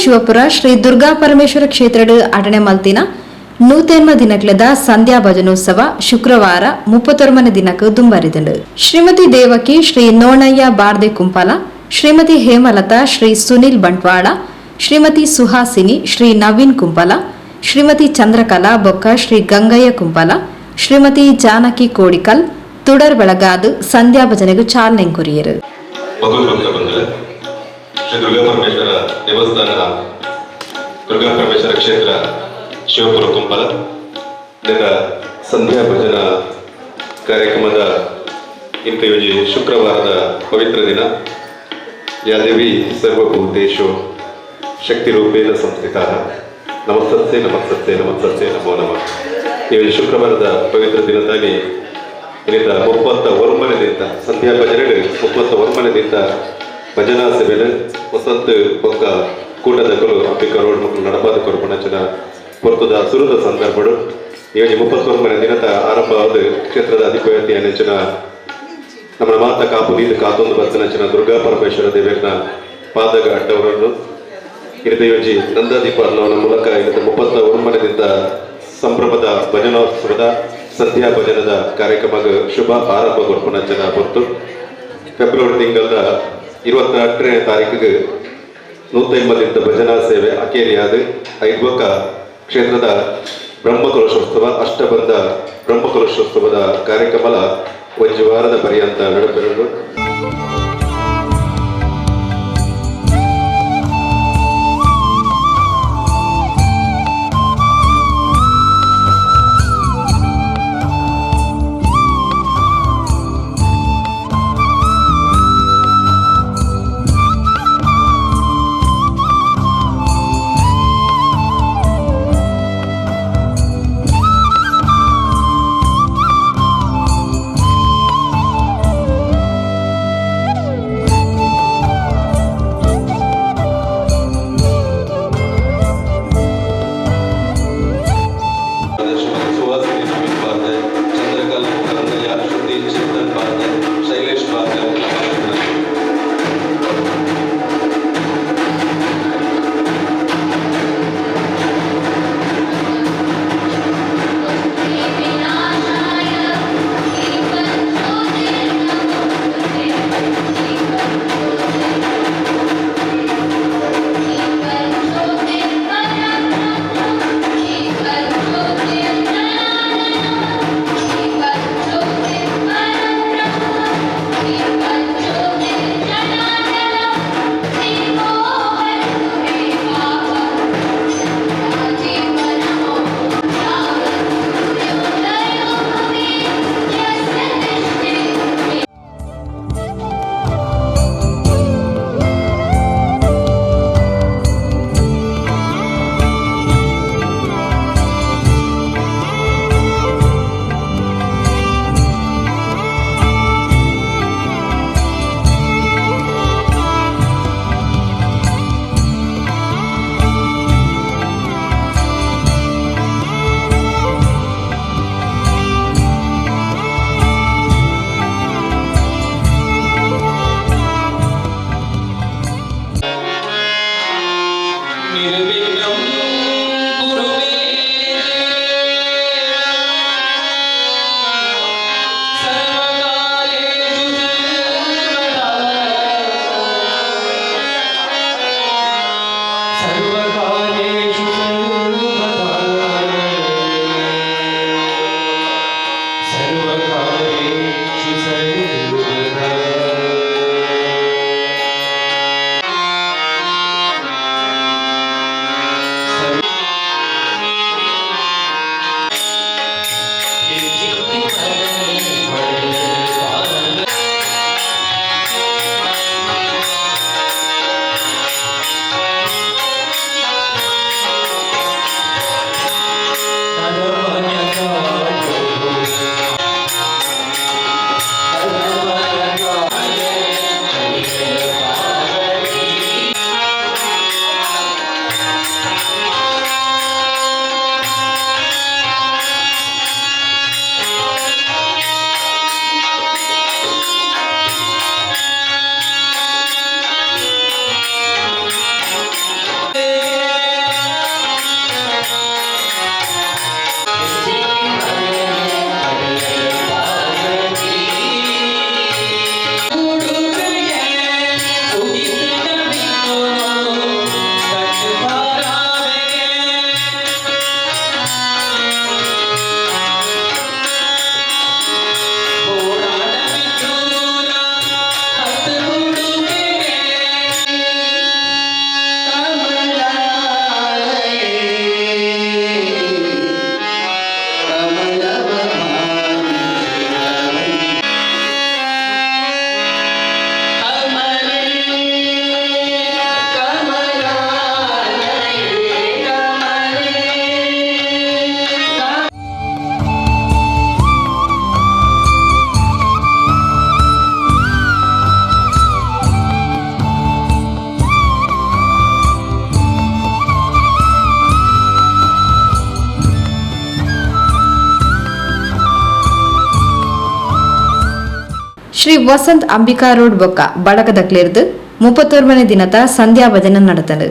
ಶಿವಪುರ ಶ್ರೀ ದುರ್ಗಾ ಪರಮೇಶ್ವರ ಕ್ಷೇತ್ರಡ್ ಅಟಣೆ ಮಲ್ತಿನ ನೂತೇನ್ಮ ದಿನಕ್ಲೆದ ಸಂಧ್ಯಾ ಭಜನೋತ್ಸವ ಶುಕ್ರವಾರ 31ನೇ ದಿನಕ್ಕೆ ದುಂಬರಿದಂಡು. ಶ್ರೀಮತಿ ದೇವಕಿ, ಶ್ರೀ ನೋಣಯ್ಯ ಬಾರ್ದೆ ಕುಂಪಾಲ, ಶ್ರೀಮತಿ ಹೇಮಲತಾ, ಶ್ರೀ ಸುನಿಲ್ ಬಂಟ್ವಾಳ, ಶ್ರೀಮತಿ ಸುಹಾಸಿನಿ, ಶ್ರೀ ನವೀನ್ ಕುಂಪಲ, ಶ್ರೀಮತಿ ಚಂದ್ರಕಲಾ ಬೊಕ್ಕ ಶ್ರೀ ಗಂಗಯ್ಯ ಕುಂಪಲ, ಶ್ರೀಮತಿ ಜಾನಕಿ ಕೋಡಿಕಲ್ ತುಡರ್ ಬೆಳಗಾದು ಸಂಧ್ಯಾ ಭಜನೆಗೂ ಚಾಲನೆ ಕೊರಿಯರು. ಭಗವದ್ಭಕ್ತ ಬಂಧುಗಳೇ, ಶ್ರೀ ದುರ್ಗಾ ಪರಮೇಶ್ವರ ದೇವಸ್ಥಾನದ ದುರ್ಗಾ ಪರಮೇಶ್ವರ ಕ್ಷೇತ್ರ ಶಿವಪುರ ಕುಂಪಲ ಇದರ ಸಂಧ್ಯಾ ಭಜನಾ ಕಾರ್ಯಕ್ರಮದ ಇಂಥ ಯೋಜಿ ಶುಕ್ರವಾರದ ಪವಿತ್ರ ದಿನ. ಯಾದೇವಿ ಸರ್ವಭೂತೇಶು ಶಕ್ತಿರೂಪೇಣ ಸಂಸ್ಥಿತ ನಮಸ್ತಸ್ಯೈ ನಮಸ್ತಸ್ಯೈ ನಮಸ್ತಸ್ಯೈ ನಮೋ ನಮಃ. ಈ ಶುಕ್ರವಾರದ ಪವಿತ್ರ ದಿನದಾಗಿ ಇನ್ನಿತ 39ನೇ ದಿನ ಸಂಧ್ಯಾ ಭಜನೆ, 39ನೇ ದಿನ ಭಜನಾ ಸಭೆನ ವಸಂತ ಬೊಕ್ಕ ಕೂಟದಕುಲು ಅಂಬಿಕಾ ರೋಡ್ ಮಕ್ಕಳು ನಡಪಾದ ಕೊರ್ಪಣಚನ ಪೊರ್ತುದ ಸುರುದ ಸಂದರ್ಭಡು ಈ ಒಂಜಿ 39ನೇ ದಿನದ ಆರಂಭವಾದ ಕ್ಷೇತ್ರದ ಅಧಿಪತಿ ನೆಂಚಿನ ನಮ್ಮ ಮಾತ ಕಾಪು ದೀದ ಕಾತೊಂದು ಬತ್ತನಂಚಿನ ದುರ್ಗಾ ಪರಮೇಶ್ವರ ದೇವರನ ಪಾದಗ ಅಡ್ಡವರನ್ನು ಇರಿದ ಯೋಜಿ ನಂದಾದೀಪ ಅನ್ನೋನ ಮೂಲಕ ಇರಿದ 39ನೇ ಸಂಭ್ರಮದ ಭಜನೋತ್ಸವದ ಸಂಧ್ಯಾ ಭಜನದ ಕಾರ್ಯಕ್ರಮಕ್ಕೆ ಶುಭ ಆರಂಭ ಕೊರ್ಪುನಂಚಿನ ಪೊರ್ತು. ಫೆಬ್ರವರಿ ತಿಂಗಳ 28ನೇ ತಾರೀಕಿಗೆ 150 ಭಜನಾ ಸೇವೆ ಅಕೇರಿಯಾದ ಐದ್ಬೊಕ್ಕ ಕ್ಷೇತ್ರದ ಬ್ರಹ್ಮಕಲಶೋತ್ಸವ, ಅಷ್ಟಬಂಧ ಬ್ರಹ್ಮಕಲಶೋತ್ಸವದ ಕಾರ್ಯಕ್ರಮಲ ಒಂಜಿ ವಾರದ ಪರ್ಯಂತ ನಡಪೆರುಂಡು. ಶ್ರೀ ವಸಂತ್ ಅಂಬಿಕಾ ರೋಡ್ ಬೊಕ್ಕ ಬಳಗದಕ್ಲೆರ್ದ್ 31ನೇ ದಿನದ ಸಂಧ್ಯಾ ಭಜನೆ ನಡತಂಡ್.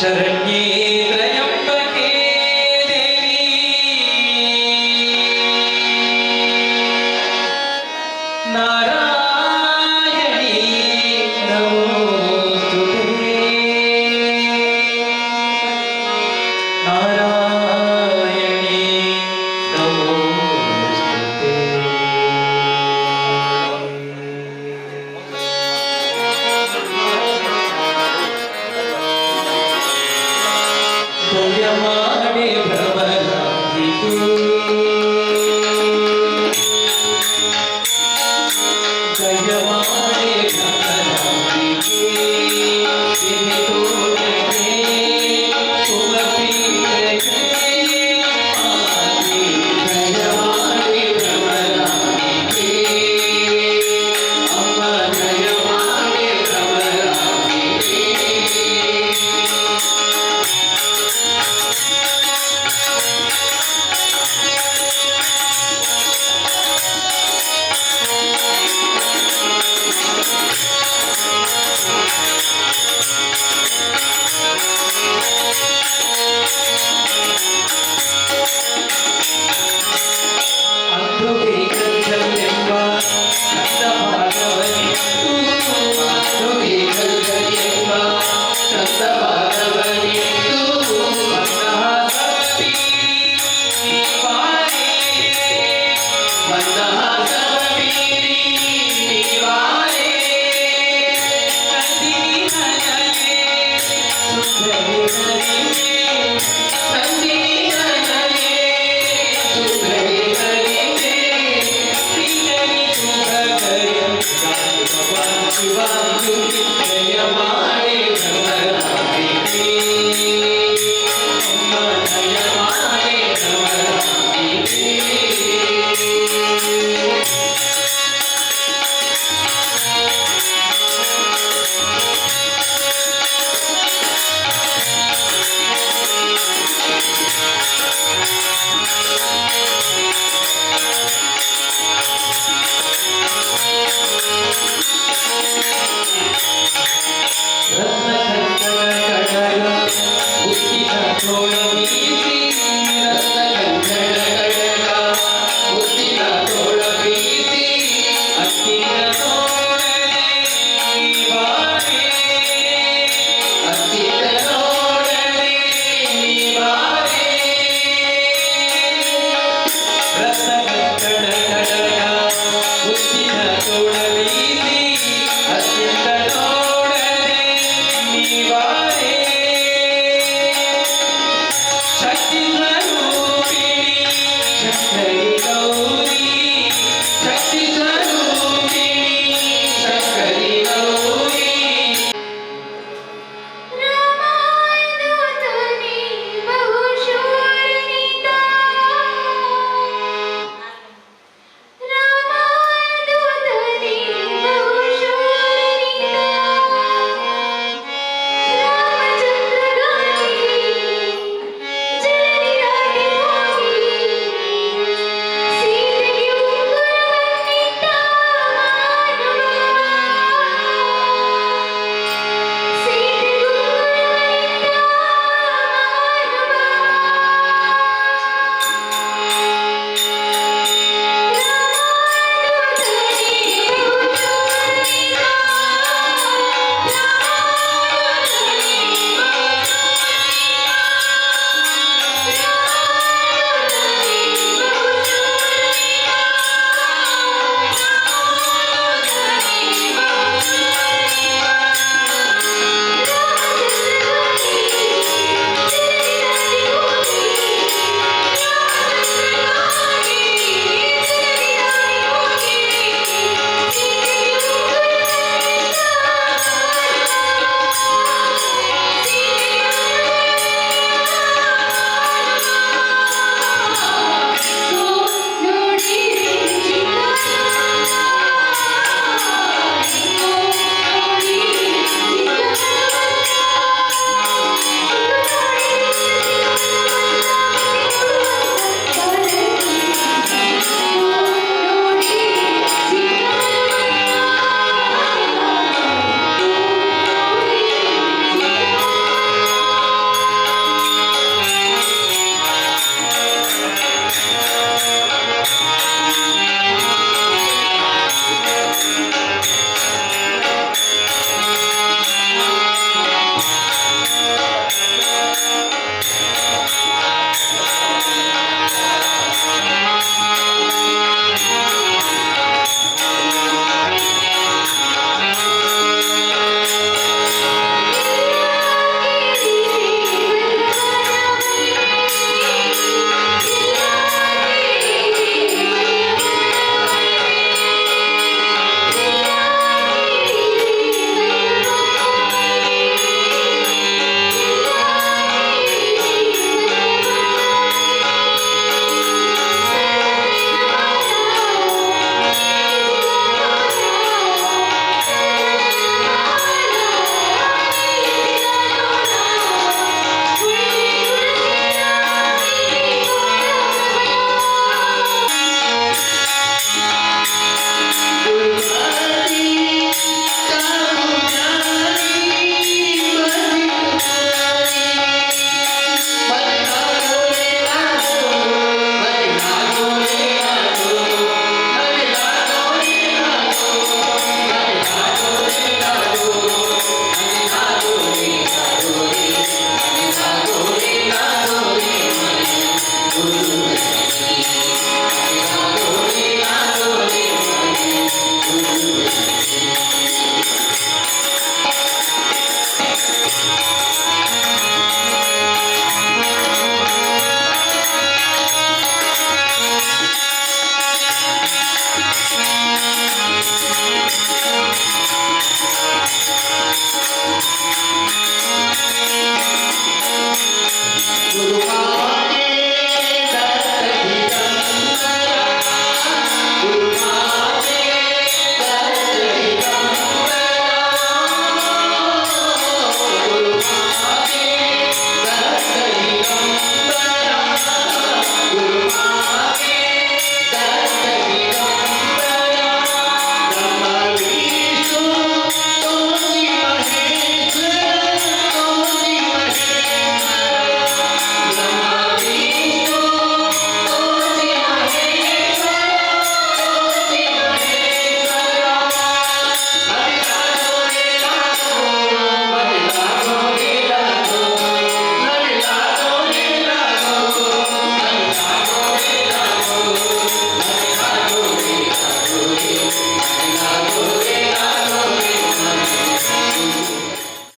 शरण्ये त्र्यम्बके देवी नारायणी।